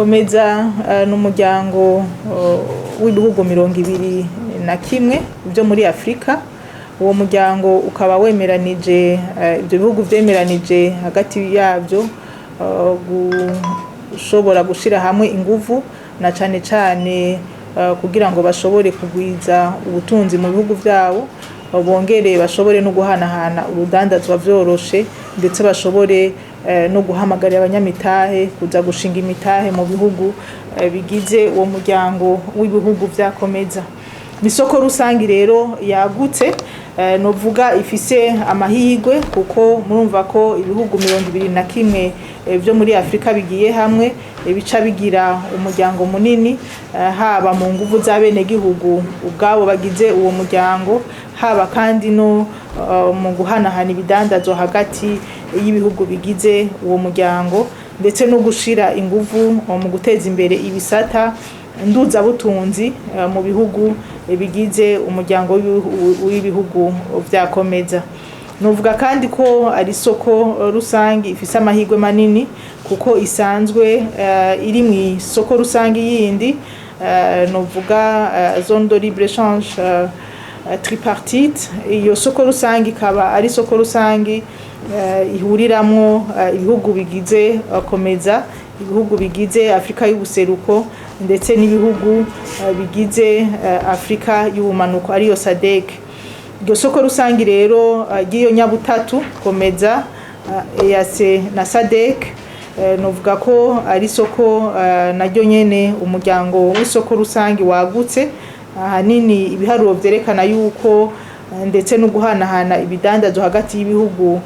Komeza n'umuryango w'ibihugu 21 vyo muri Afrika. Uwo muryango ukaba wemeranije, ivyo bihugu vyemeranije hagati yavyo gushobora gushira hamwe inguvu, na cane cane kugira ngo bashobore kugwiza ubutunzi mu bihugu vyabo, bongere bashobore no guhanahana urudandazwa vyoroshe, ndetse bashobore no guhamagarira abanyamitahe kuza gushinga imitahe mu bihugu bigize uwo muryango w'ibihugu vya Komeza. Ni isoko rusangi rero yagutse, novuga ifise amahirwe, kuko murumva ko ibihugu 21 vyo muri Afrika bigiye hamwe, bica bigira umuryango munini, haba mu nguvu z'abenegihugu ubwabo bagize uwo muryango, haba kandi no mu guhanahana ibidandazwa hagati y'ibihugu bigize uwo muryango, ndetse no gushira inguvu mu guteza imbere ibisata nduzabutunzi mu bihugu bigize umuryango w'ibihugu vya Komeza. Novuga kandi ko ari isoko rusangi ifise amahirwe manini, kuko isanzwe iri mw'isoko rusangi yindi, novuga zone de libre échange tripartite. Iyo soko rusangi ikaba ari isoko rusangi ihuriramwo ibihugu bigize Komeza, ibihugu bigize Afrika y'ubuseruko, ndetse n'ibihugu bigize Afrika y'ubumanuko, ariyo SADC. Iryo soko rusangi rero ry'iyo nyabutatu, Komeza, EAC na SADC, novuga ko ari isoko naryo nyene umuryango w'isoko rusangi wagutse. Ahanini ibiharuro vyerekana yuko ndetse no guhanahana ibidandazwa hagati y'ibihugu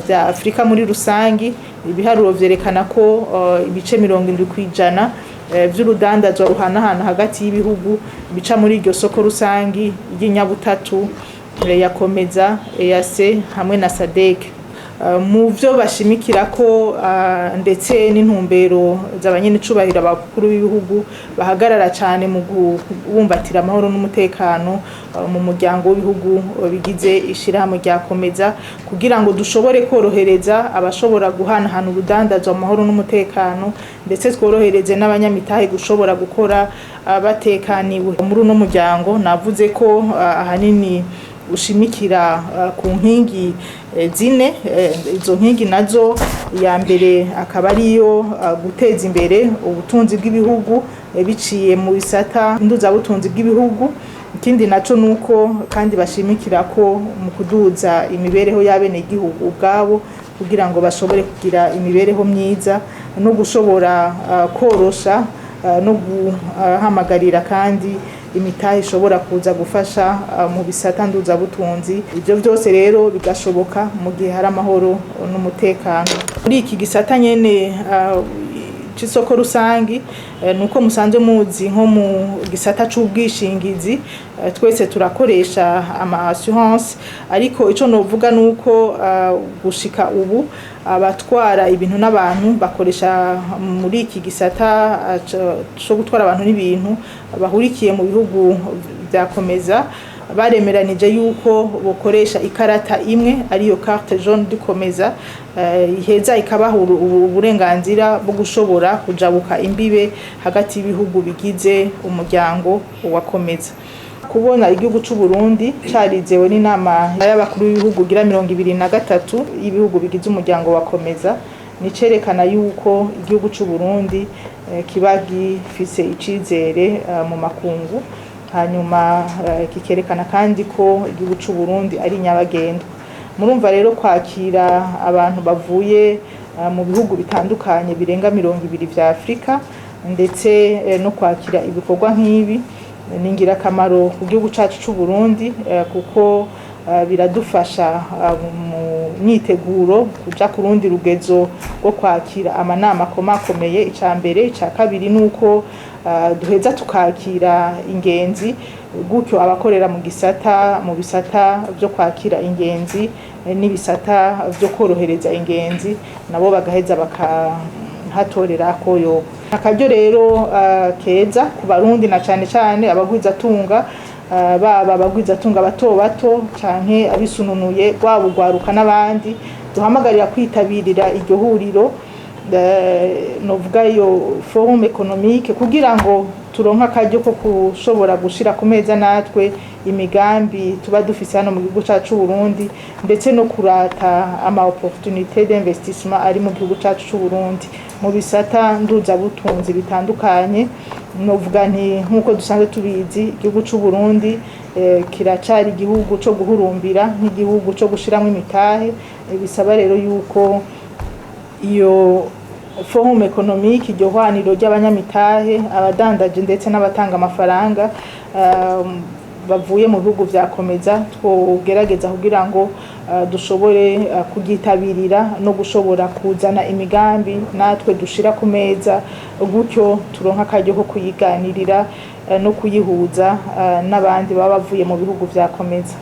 vya Afrika muri rusangi, ibiharuro vyerekana ko ibice 70% vy'urudandazwa ruhanahana hagati y'ibihugu bica muri iryo soko rusangi ry'inyabutatu ya Komeza, EAC hamwe na SADC. Mu vyo bashimikira ko ndetse n'intumbero z'abanyenicubahiro abakuru b'ibihugu, bahagarara cane mu kubumbatira amahoro n'umutekano mu muryango w'ibihugu bigize ishirahamwe rya Komeza, kugira ngo dushobore korohereza abashobora guhanahana urudandazwa mu mahoro n'umutekano, ndetse tworohereze n'abanyamitahe gushobora gukora batekaniwe muri uno muryango. Navuze ko ahanini ushimikira ku nkingi zine. Izo nkingi nazo, iya mbere akaba ariyo guteza imbere ubutunzi bw'ibihugu biciye mu bisata nduzabutunzi bw'ibihugu. Ikindi naco nuko kandi bashimikira ko mu kuduza imibereho y'abenegihugu ubwabo, kugira ngo bashobore kugira imibereho myiza, no gushobora korosha no guhamagarira kandi imitahe ishobora kuza gufasha mu bisata nduzabutunzi. Ivyo vyose rero bigashoboka mu gihe hari amahoro n'umutekano. Muri iki gisata nyene c'isoko rusangi, nuko musanzwe muzi nko mu gisata c'ubwishingizi, twese turakoresha ama assurance, ariko ico novuga nuko gushika ubu abatwara ibintu n'abantu bakoresha muri iki gisata co gutwara abantu n'ibintu bahurikiye mu bihugu vya Komeza baremeranije yuko bokoresha ikarata imwe, ariyo carte jaune du Komeza, iheza ikabaha uburenganzira bwo gushobora kujabuka imbibe hagati y'ibihugu bigize umuryango wa Komeza. Kubona igihugu c'u Burundi carizewe n'inama y'abakuru b'ibihugu gira 23 y'ibihugu bigize umuryango wa Komeza, ni cerekana yuko igihugu c'u Burundi kiba gifise icizere mu makungu, hanyuma kikerekana kandi ko igihugu c'u Burundi ari nyabagendwa. Murumva rero, kwakira abantu bavuye mu bihugu bitandukanye birenga 20 vya Afrika, ndetse no kwakira ibikorwa nk'ibi, ni ingirakamaro ku gihugu cacu c'u Burundi, kuko biradufasha mu myiteguro kuja ku rundi rugezo rwo kwakira amanama akomakomeye. Ica mbere, ica kabiri nuko duheza tukakira ingenzi, gutyo abakorera mu bisata vyo kwakira ingenzi n'ibisata vyo korohereza ingenzi nabo bagaheza bakahatorera koyo. Akaryo rero keza ku Barundi, na cane cane abagwizatunga, baba abagwizatunga bato bato canke abisununuye, rwaba urwaruka n'abandi, duhamagarira kwitabirira iryo huriro. Novuga iyo forum économique kugira ngo turonke akaryo ko gushobora gushira ku meza natwe imigambi tuba dufise hano mu gihugu cacu Burundi, ndetse no kurata ama opportunité d'investissement ari mu gihugu cacu c'u Burundi mu bisata nduzabutunzi bitandukanye. Novuga nti nk'uko dusanzwe tubizi, igihugu c'u Burundi kiracari igihugu co guhurumbira nk'igihugu co gushiramwo imitahe. Bisaba rero yuko iyo forum économique, iryo hwaniro ry'abanyamitahe, abadandaje ndetse n'abatanga amafaranga bavuye mu bihugu vya COMESA, twogerageza kugira ngo dushobore kuryitabirira no gushobora kuzana imigambi natwe dushira ku meza, gutyo turonka akaryo ko kuyiganirira no kuyihuza n'abandi baba bavuye mu bihugu vya COMESA.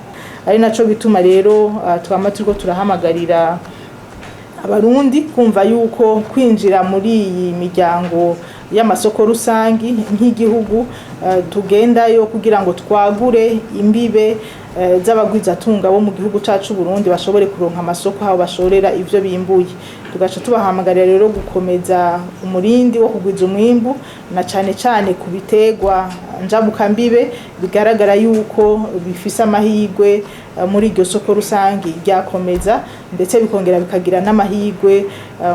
Ari naco bituma rero twama turiko turahamagarira Abarundi kumva yuko kwinjira muri iyi miryango y'amasoko rusangi nk'igihugu tugendayo kugira ngo twagure imbibe z'abagwizatunga bo mu gihugu cacu Burundi, bashobore kuronka amasoko aho bashorera ivyo bimbuye. Tugaca tubahamagarira rero gukomeza umurindi wo kugwiza umwimbu, na cane cane ku biterwa njabukambibe bigaragara yuko bifise amahirwe muri iryo soko rusangi ryakomeza, ndetse bikongera bikagira n'amahirwe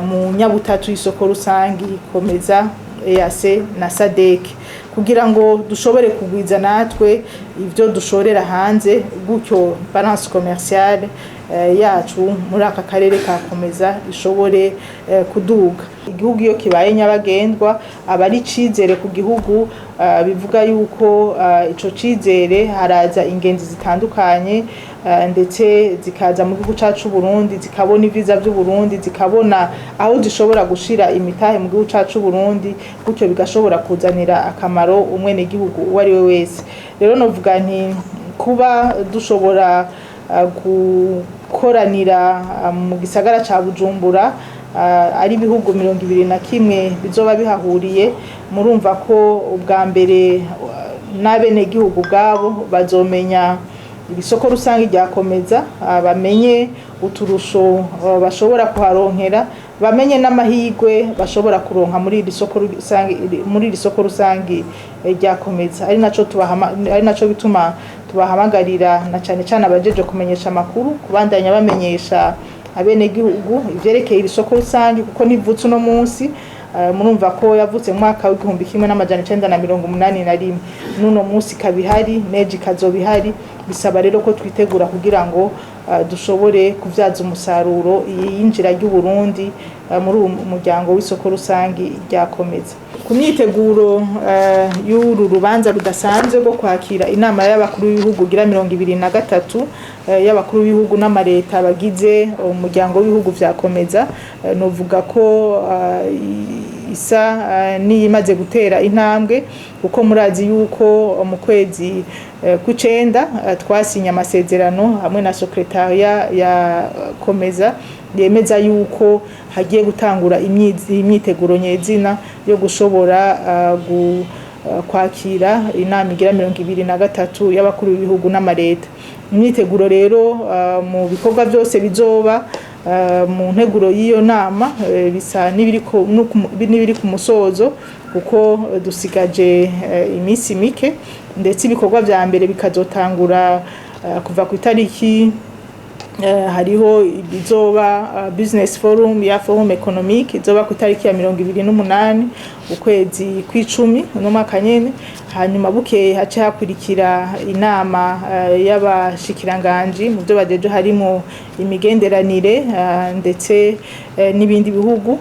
mu nyabutatu y'isoko rusangi COMESA, EAC na SADC, kugira ngo dushobore kugwiza natwe ivyo dushorera hanze, gutyo balance commerciale yacu muri aka karere ka COMESA ishobore kuduga. Igihugu iyo kibaye nyabagendwa aba ari icizere ku gihugu, bivuga yuko ico cizere haraza ingenzi zitandukanye, ndetse zikaza mu gihugu cacu Burundi, zikabona ivyiza vy'u Burundi, zikabona aho zishobora gushira imitahe mu gihugu cacu Burundi, gutyo bigashobora kuzanira akamaro umwenegihugu uwo ari we wese. Rero novuga nti kuba dushobora gukoranira mu gisagara ca Bujumbura ari ibihugu 21 bizoba bihahuriye, murumva ko ubwa mbere n'abenegihugu ubwabo bazomenya ibisoko rusange ryakomeza, bamenye uturusho bashobora kuharonkera, bamenye n'amahirwe bashobora kuronka muri iri soko rusange ryakomeza. Ari naco bituma tubahamagarira, na cane cane abajeje kumenyesha amakuru, kubandanya bamenyesha abenegihugu ivyerekeye iri soko rusange, kuko ntivutse uno munsi. Murumva ko yavutse mu mwaka w'1981, n'uno munsi ikaba ihari, n'ejo ikazoba ihari. Bisaba rero ko twitegura kugira ngo dushobore kuvyaza umusaruro iyinjira ry'u Burundi muri uwo muryango w'isoko rusangi ryakomeza. Ku myiteguro y'uru rubanza rudasanzwe rwo kwakira inama y'abakuru b'ibihugu gira 23 y'abakuru b'ibihugu n'amareta bagize umuryango w'ibihugu vya COMESA, novuga ko isa n'iyimaze gutera intambwe, kuko murazi yuko mu kwezi kw'icenda twasinye amasezerano hamwe na secrétariat ya COMESA yemeza yuko hagiye gutangura imyiteguro nyezina yo gushobora kwakira inama igira 23 y'abakuru b'ibihugu n'amareta. Imyiteguro rero mu bikorwa byose bizoba mu nteguro y'iyo nama bisa n'ibiri ku musozo, kuko dusigaje iminsi mike, ndetse ibikorwa vya mbere bikazotangura kuva ku itariki hariho izoba business forum ya forum économique izoba ku itariki ya 28 ukwezi kw'icumi uno mwaka nyene. Hanyuma bukeye hace hakurikira inama y'abashikiranganji mu byo bajeje harimo imigenderanire ndetse n'ibindi bihugu.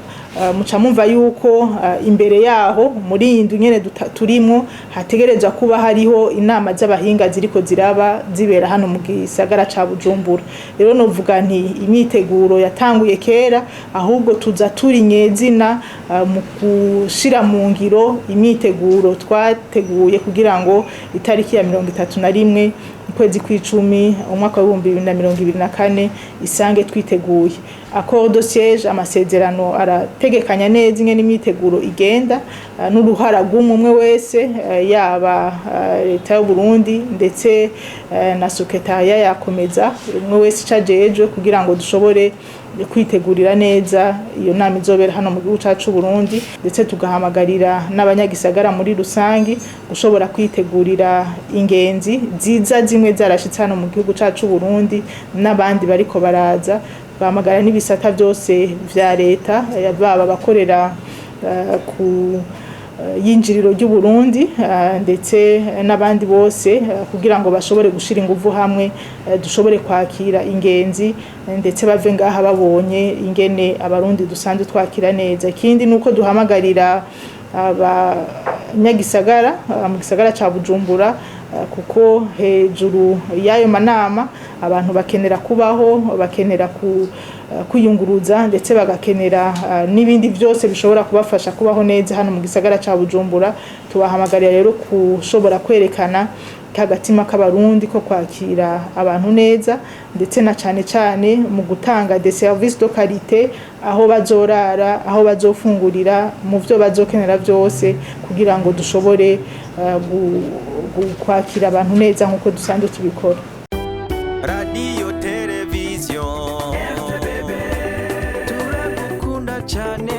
Muca mumva yuko imbere yaho muri iyi ndwi nyene turimwo hategerezwa kuba hariho inama z'abahinga ziriko ziraba zibera hano mu gisagara ca Bujumbura. Rero novuga nti imyiteguro yatanguye kera, ahubwo tuza turi nyezina mu gushira mu ngiro imyiteguro twateguye kugira ngo itariki ya 31 ukwezi kw'icumi umwaka w'2024 isange twiteguye. Accord de siège, amasezerano arategekanya neza ingene imyiteguro igenda n'uruhara rw'umwe wese, yaba leta y'u Burundi ndetse na secrétariat yakomeza, umwe wese ico ajejwe kugira ngo dushobore kwitegurira neza iyo nama izobera hano mu gihugu cacu Burundi, ndetse tugahamagarira n'abanyagisagara muri rusangi gushobora kwitegurira ingenzi ziza, zimwe zarashitse hano mu gihugu cacu Burundi n'abandi bariko baraza. Bahamagara n'ibisata byose vya leta, baba abakorera ku yinjiriro ry'u Burundi ndetse n'abandi bose, kugira ngo bashobore gushira inguvu hamwe, dushobore kwakira ingenzi, ndetse bave ngaha babonye ingene Abarundi dusanzwe twakira neza. Ikindi nuko duhamagarira abanyagisagara mu gisagara ca Bujumbura, kuko hejuru y'ayo manama abantu bakenera kubaho, bakenera kwiyunguruza, ndetse bagakenera n'ibindi byose bishobora kubafasha kubaho neza hano mu gisagara ca Bujumbura. Tubahamagarira rero kushobora kwerekana kagatima k'Abarundi ko kwakira abantu neza, ndetse na cane cane mu gutanga des services de qualité aho bazorara, aho bazofungurira, mu vyo bazokenera byose, kugira ngo dushobore kwakira abantu neza nk'uko dusanzwe tubikora. Radiyo, televiziyo, turagukunda cyane.